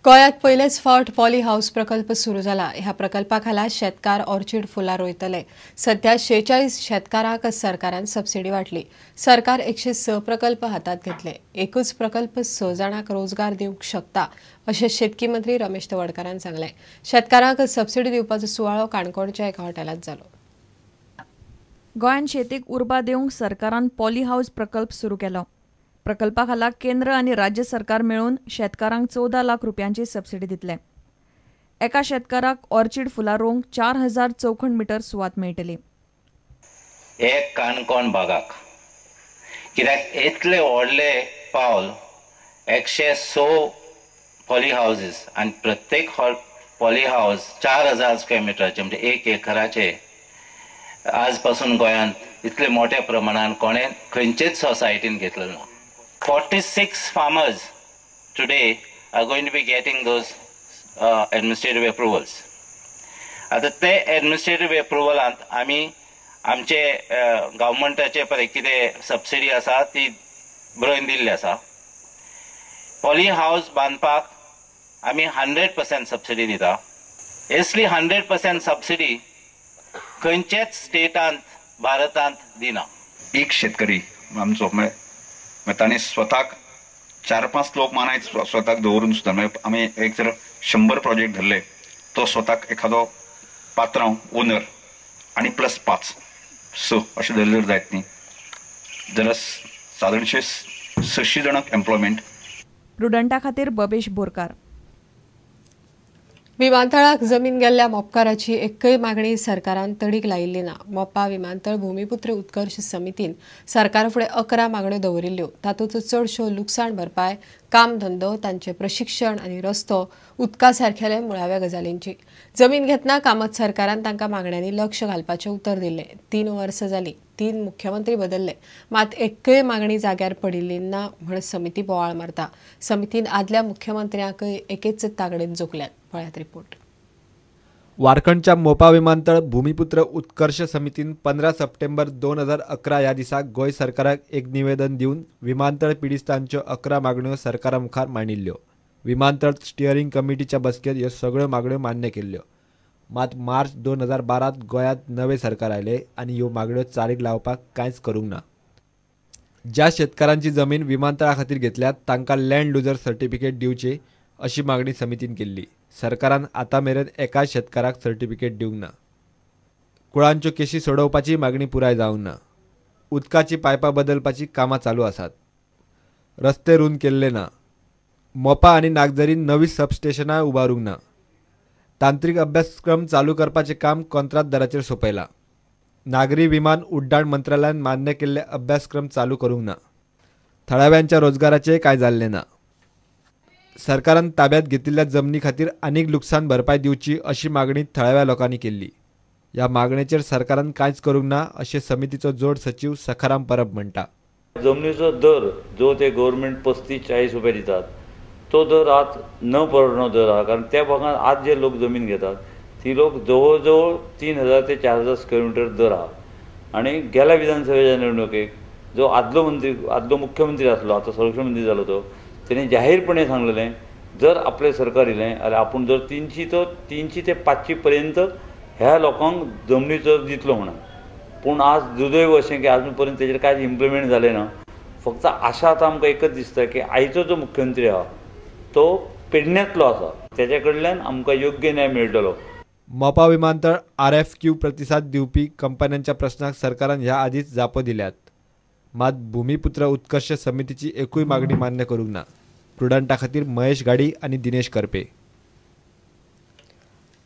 गोंयांत पयलेच फावट पॉली हाऊस प्रकल्प सुरू जाला. ह्या प्रकल्पा खाला शेतकार ऑर्चिड फुलां रोयतले. सध्या 46 शेतकारांक सरकारान सबसिडी वांटली. सरकार 106 प्रकल्प हातांत घेतले. एकूच प्रकल्प 6 जाणांक रोजगार दिवंक शकता अशें शेतकी मंत्री रमेश तवडकारान सांगलें. शेतकारांक सबसिडी दिवपाचो सुवाळो काणकोणच्या एका हॉटेलांत जालो. गोंयांत शेतीक उर्बा दिवंक सरकारान पॉली हाऊस प्रकल्प सुरू केलो. प्रकल्पा खाला केंद्र आनी राज्य सरकार मेळून शेतकारांक 14 लाख रुपयांची सबसिडी दितले. एका शेतकाराक ऑर्चिड फुलां रोवंक 4000 चौखण मिटर सुवात मेळटली. एक काणकोण भागाक कित्याक इतले व्हडले पावल 106 पॉली हावजीस आनी प्रत्येक पॉली हावज 4000 स्क्वेअर मिटराचे म्हणजे 1 एकराचे आज पासून गोंयांत इतले मोठ्या प्रमाणान कोणें खंयचेच सोसायटीन घेतलें ना. 46 farmers today are going to be getting those administrative approvals. आता ते administrative approvalant आमी आमचे गव्हर्नमेंटाचे पळय कितें सबसिडी आसा ती बरोवन दिल्ली आसा. पॉली हावज बांदपाक आमी 100% सबसिडी दिता. असली 100% सबसिडी खंयचेच स्टेटांत भारतांत दिना. एक शेतकरी आमचो ताणें स्वताक 4-5 लोक मानाय स्वताक दवरून सुद्दां म्हणजे आमी एक जर 100 प्रोजेक्ट धरले तो स्वताक एखादो पात्रांव ओनर आनी प्लस 5 6 अशें धरले जायत न्ही जाल्यार सादारणशे 600 जाणांक एम्प्लॉयमेंट. प्रुडंटा खातीर बबेश बोरकार. विमानतळाक जमीन गेल्ल्या मोपकाराची एकय मागणी सरकारान तडीक लायिल्ली ना. मोपा विमानतळ भूमिपुत्र उत्कर्ष समितीन सरकार फुडें 11 मागण्यो दवरिल्ल्यो. तातूंत चडश्यो लुकसाण भरपाय, कामधंदो, तांचें प्रशिक्षण आनी रस्तो, उदका सारखेल्या मुळाव्या गजालींची. जमीन घेतना कामत सरकारान तांकां मागण्यांनी लक्ष घालपाचें उतर दिल्लें. 3 वर्सां जालीं, 3 मुख्यमंत्री बदलले, मात एकय मागणी जाग्यार पडिल्ली ना म्हण समिती बोवाळ मारता. समितीन आदल्या मुख्यमंत्र्यांकय एकेच तागडेन जोखल्यात. पळयात रिपोर्ट. वारखंडच्या मोपा विमानतळ भूमिपुत्र उत्कर्ष समितीन 15 सप्टेंबर 2011 ह्या दिसा गोंय सरकाराक एक निवेदन दिवन विमानतळ पिडिस्तांच्यो 11 मागण्यो सरकारा मुखार मांडिल्ल्यो. विमानतळ स्टिअरिंग कमिटीच्या बसकेत ह्यो सगळ्यो मागण्यो मान्य केल्ल्यो. मात मार्च 2012 गोंयांत नवे सरकार आयले आनी ह्यो मागण्यो चालीक लावपाक कांयच करूंक ना. ज्या शेतकारांची जमीन विमानतळा खातीर घेतल्या तांकां लँड लुजर सर्टिफिकेट दिवची अशी मागणी समितीन केल्ली. सरकारान आतां मेरेन एकाय शेतकाराक सर्टिफिकेट दिवंक ना. कुळांच्यो केशी सोडोवपाची मागणी पुराय जावंक ना. उदकाची पायपां बदलपाची कामां चालू आसात. रस्ते रूंद केल्ले ना. मोपा आनी नागझरी नवी सबस्टेशनां उबारूंक ना. तांत्रिक अभ्यासक्रम चालू करपाचें काम कंत्राटदाराचेर सोंपयलां. नागरी विमान उड्डाण मंत्रालयान मान्य केल्ले अभ्यासक्रम चालू करूंक ना. थळाव्यांच्या रोजगाराचें कांय जाल्लें ना. सरकारान ताब्यात घेतिल्ल्या जमनी खातीर आनीक लुकसाण भरपाय दिवची अशी मागणी थळाव्या लोकांनी केल्ली. ह्या मागणेचेर सरकारान कांयच करूंक ना अशें समितीचो जोड सचीव सखाराम परब म्हणटा. जमनीचो दर जो ते गव्हर्मेंट 35-40 रुपया दितात तो दर आज न परवडणो दर आहा. कारण त्या भागांत आज जे लोक जमीन घेतात ती लोक जवळ जवळ 3000 ते 4000 स्क्वेअर मिटर दर आहा. आनी गेल्या विधानसभेच्या निवडणुकेक जो आदलो मंत्री आदलो मुख्यमंत्री आसलो, आतां संरक्षण मंत्री जालो, तो तेणे जाहीरपणे सांगलेलें जर आपलें सरकार येयलें जाल्यार आपूण जर 300 ते 500 पर्यंत ह्या लोकांक जमनी दर दितलो म्हणून. पूण आज दुर्दैव अशें की आजून पर्यंत तेजेर कांयच इम्प्लिमेंट जालें ना. फक्त आशा आतां आमकां एकच दिसता की आयचो जो मुख्यमंत्री आहा तो पेडण्यांतलो आसा, तेच्या कडल्यान आमकां योग्य न्याय मेळटलो. मोपा विमानतळ RFQ प्रतिसाद दिवपी कंपन्यांच्या प्रश्नाक सरकारान ह्या आदींच जापो दिल्यात. मात भूमिपुत्र उत्कर्ष समितीची एकूय मागणी मान्य करूंक ना. प्रुडंटा खातीर महेश गाडी आनी दिनेश करपे.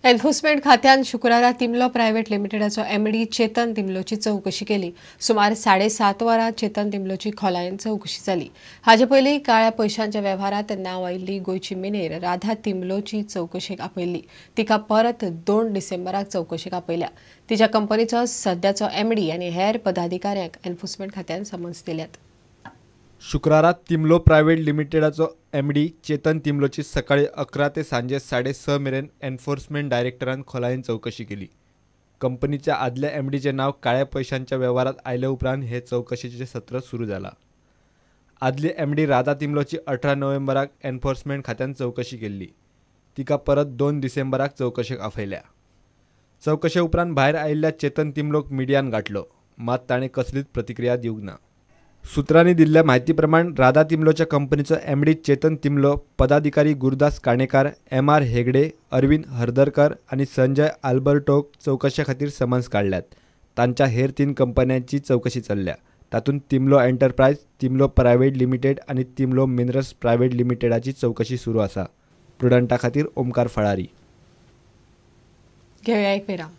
एन्फोर्समेंट खात्यान शुक्रारा तिमलो प्रायव्हेट लिमिटेडाचो MD चेतन तिमलोची चौकशी केली. सुमार 7.5 वरां चेतन तिमलोची खोलायेन चौकशी जाली. हाजे पयलीं काळ्या पयशांच्या वेव्हारांत नांव आयिल्ली गोंयची मिनेर राधा तिमलोची चौकशेक आपयल्ली. तिका परत 2 डिसेंबराक चौकशेक आपयल्या. तिच्या कंपनीचो सद्याचो MD आनी हेर पदाधिकाऱ्यांक एन्फोर्समेंट खात्यान समन्स दिल्यात. शुक्रारा तिमलो प्रायव्हेट लिमिटेडाचो MD चेतन तिमलोची सकाळी 11 ते सांजे 6:30 मेरेन एन्फोर्समेंट डायरेक्टरान खोलायेन चौकशी केली. कंपनीच्या आदल्या MDचें नांव काळ्या पयशांच्या वेव्हारात आयले उपरांत हे चौकशीचें सत्र सुरू जाला. आदली MD राधा तिमलोची 18 नोव्हेंबराक एन्फोर्समेंट खात्यान चौकशी केल्ली. तिका परत 2 डिसेंबराक चवकशेक आफयल्या. चवकशे उपरांत भायर आयिल्ल्या चेतन तिमलोक मिडियान गाठलो, मात ताणें कसलीच प्रतिक्रिया दिवंक ना. सुत्रांनी दिल्ल्या म्हायती प्रमाण राधा तिमलोच्या कंपनीचो एमडी चेतन तिमलो, पदाधिकारी गुरुदास काणेकार, एम आर हेगडे, अरविंद हरदरकर आनी संजय आल्बर्टोक चवकशे खातीर समन्स काडल्यात. तांच्या हेर 3 कंपन्यांची चवकशी चल्ल्या. तातूंत तिमलो एंटरप्रायज, तिमलो प्रायव्हेट लिमिटेड आनी तिमलो मिनरल्स प्रायव्हेट लिमिटेडाची चवकशी सुरू आसा. प्रुडंटा खातीर ओमकार फळारी. घेवया एक विराम.